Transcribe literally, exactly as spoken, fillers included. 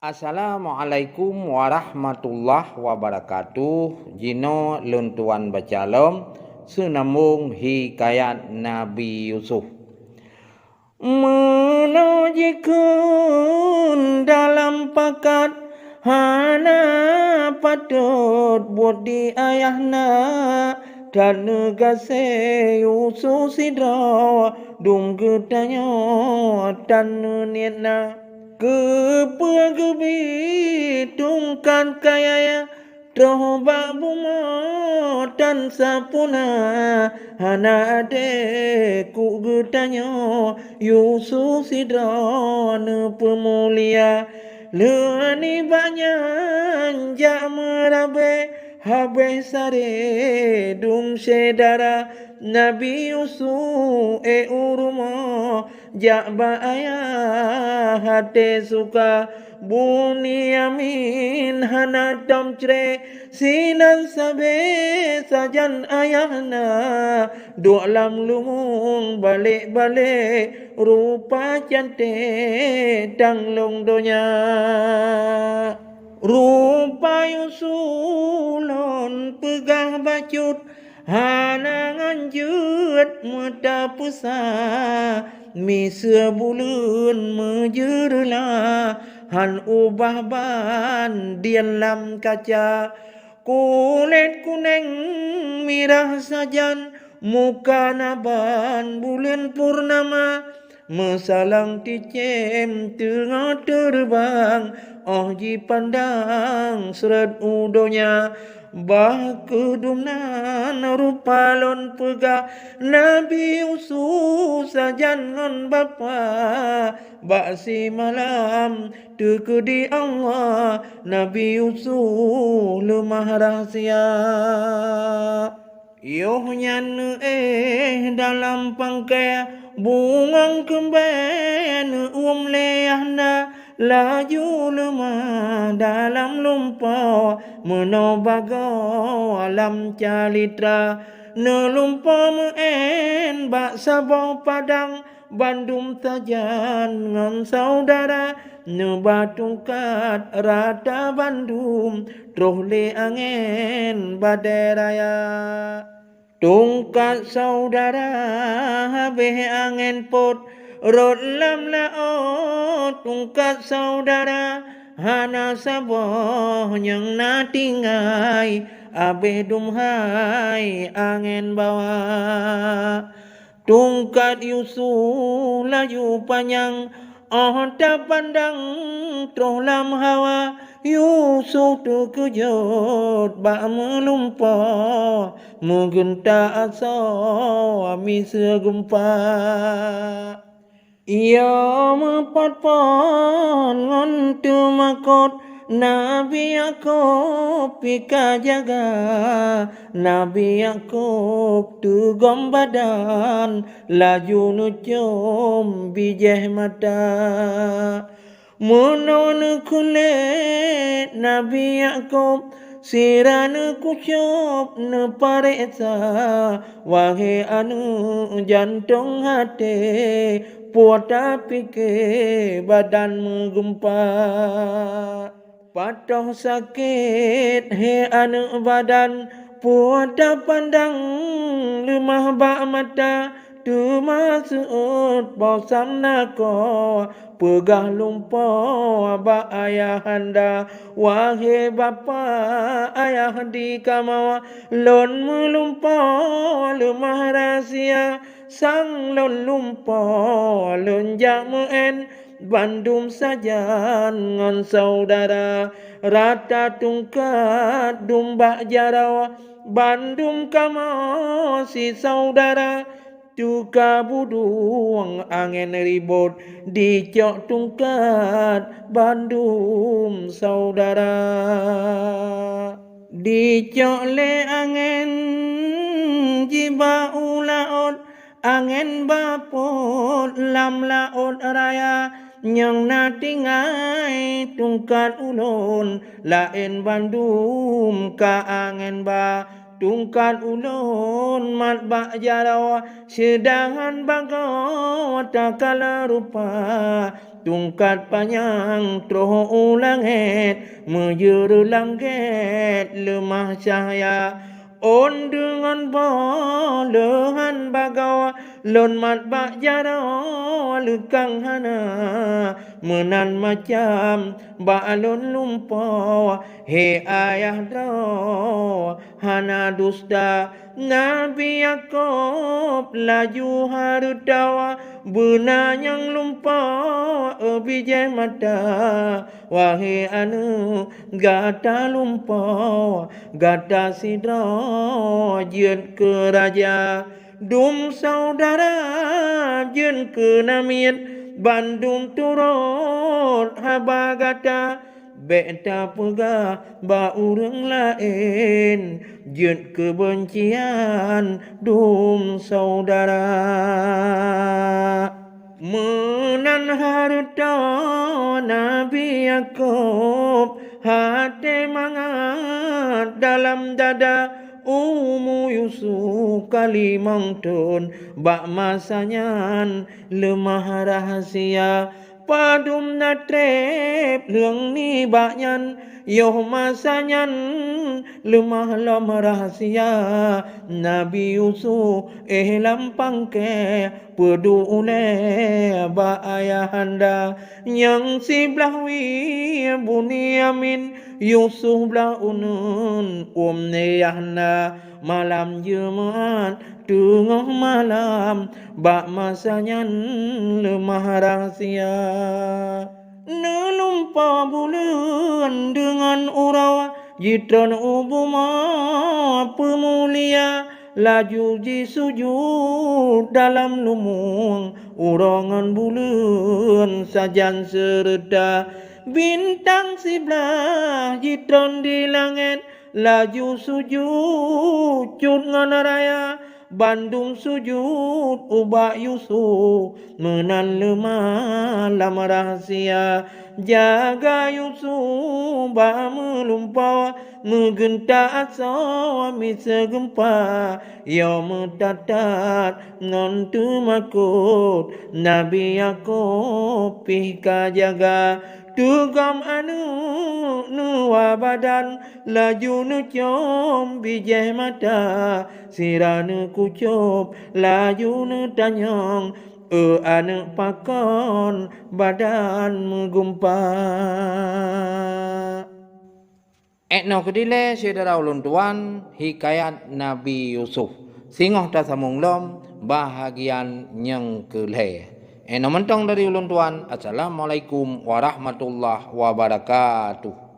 Assalamualaikum warahmatullahi wabarakatuh. Jinoe lôn tuan baca lom seunambong hikayat Nabi Yusuf. Meunoe jikheun dalam pakat, hana patot buet di ayah na, tan neugaséh Yusuf sidroe dum geutanyoe tan neuniet na. Keupeue geubi tungkat kayée troh bak bumoe tan sapeue na, hana adé keu geutanyoe Yusuf sidroe neupeumulia. Lheueh nibak nyan jak meurabée habéh saré dum syedara Nabi Yusuf, éh, u rumoh jak bak ayah até suka. Bunyamin hana tom cré, sinan sabé sajan ayah na, duek lam lumbông balek-balek, rupa canték tanglông donya. Rupa Yusuf lôn peugah bacut, hana ngon jeuet meutapeusa, miseue buleuen meujeureulah, han ubah ban dien lam kaca. Kulét kunéng mirah sajan, muka na ban buleuen purnama, meusalang ticém teungoh teureubang, óh jipandang srot u donya. Bah kheueh dumnan rupa lôn peugah, Nabi Yusuf sajan ngon bapak. Bak simalam teukeudi Allah, Nabi Yusuf leumah rahsia. Yoh nyan neuéh dalam pangkai, bungöng keumbée neuuem lé ayah na, laju leumah dalam lumpoe, meunoe bagoe lam calitra. Neulumpoe meuén bak saboh padang, bandum sajan ngon saudara, neuba tungkat rata bandum, troh lé angén badée raya. Tungkat saudara habéh angén pôt, rot lam laôt tungkat saudara, hana saboh nyang na tinggai, abéh dum hai angén bawa. Tungkat Yusuf laju panyang, óh tapandang troh lam hawa. Yusuf teukeujot bak meulumpoe, meugeuntak asoe miseue geumpa. Ia meupat-pat ngon teumakot, Nabi Yakub pih ka jaga. Nabi Yakub teugom badan, laju neucom bijéh mata. Meunoe neukheun lé Nabi Yakub, sira neukucok neupareksa, wahé aneuëk jantong até, peue tapike badan meugeumpa. Patoh sakét hé aneuëk badan, peue tapandang leumah bak mata, teuma seuôt bosam nakoe, peugah lumpoe bak ayahanda, wahé bapak ayah di kamoe, lôn meulumpoe leumah rahsia, sang lôn lumpoe lôn jak meuén, bandum sajan ngon saudara, rata tungkat dum bak jaroe, bandum kamoe si saudara, teuka budueng angén ribot, dicok tungkat bandum saudara. Dicok lé angén jiba u laôt, angén ba pôt lam laôt raya, nyang na tinggai tungkat ulôn, laén bandum ka angén ba. Tungkat ulôn mat bak jaroe, seudangan bagoe takala rupa, Tungkat panyang troh u langét, meujeureulangét leumah cahya. Ôn deungon boh leuhan bagoe, lôn mat bak jaroe leukang hana, meunan macam bak lôn lumpoe. Hé ayah droe hana dusta, Nabi Yakub laju hareuta, beuna nyang lumpoe bijéh mata. Wahé aneuëk, gata lumpoe, gata sidroe jeuet keu raja. Dum syedara jeuet keu namiet, bandum turot haba gata. Bék tapeugah bak ureuëng laén, jeuet keubencian dum syedara. Meunan hareuta Nabi Yakub, até mangat dalam dada. Umu Yusuf ka limong thon, bak masa nyan leumah rahsia. Padum na treb leueng nibak nyan, yoh masa nyan leumah lom rahsia. Nabi Yusuf éh lam pangké, peuduek ulée bak ayahanda. Nyang siblah wie Bunyamin, Yusuf blah uneuen uem Yahya. Malam Jumat teungoh malam, bak masa nyan leumah rahsia. Neulumpoe buleuen deungon uroe, jitron u bumoe peumulia, laju jisujut dalam lumueng, uroe ngon buleuen sajan seureuta. Bintang siblah jitron di langét, laju sujut cut ngon raya, bandum sujut ubak Yusuf, meunan leumah lam rahsia. Jaga Yusuf bak meulumpoe, meugeuntak asoe miseue geumpa, yoh meutatat ngon teumakot, Nabi Yakub pih ka jaga. Teugom aneuëk neuwa badan, laju neucom bijéh mata, sira neukucôb, laju neutanyong, "Eu aneuëk, pakon badan meugeumpa?" Ék noe keudilée syedara ulôn tuan, hikayat Nabi Yusuf. Singoh tasambong lom bahagian nyang keulhée. Ék noe mantong dari ulôn tuan. Assalamualaikum warahmatullahi wabarakatuh.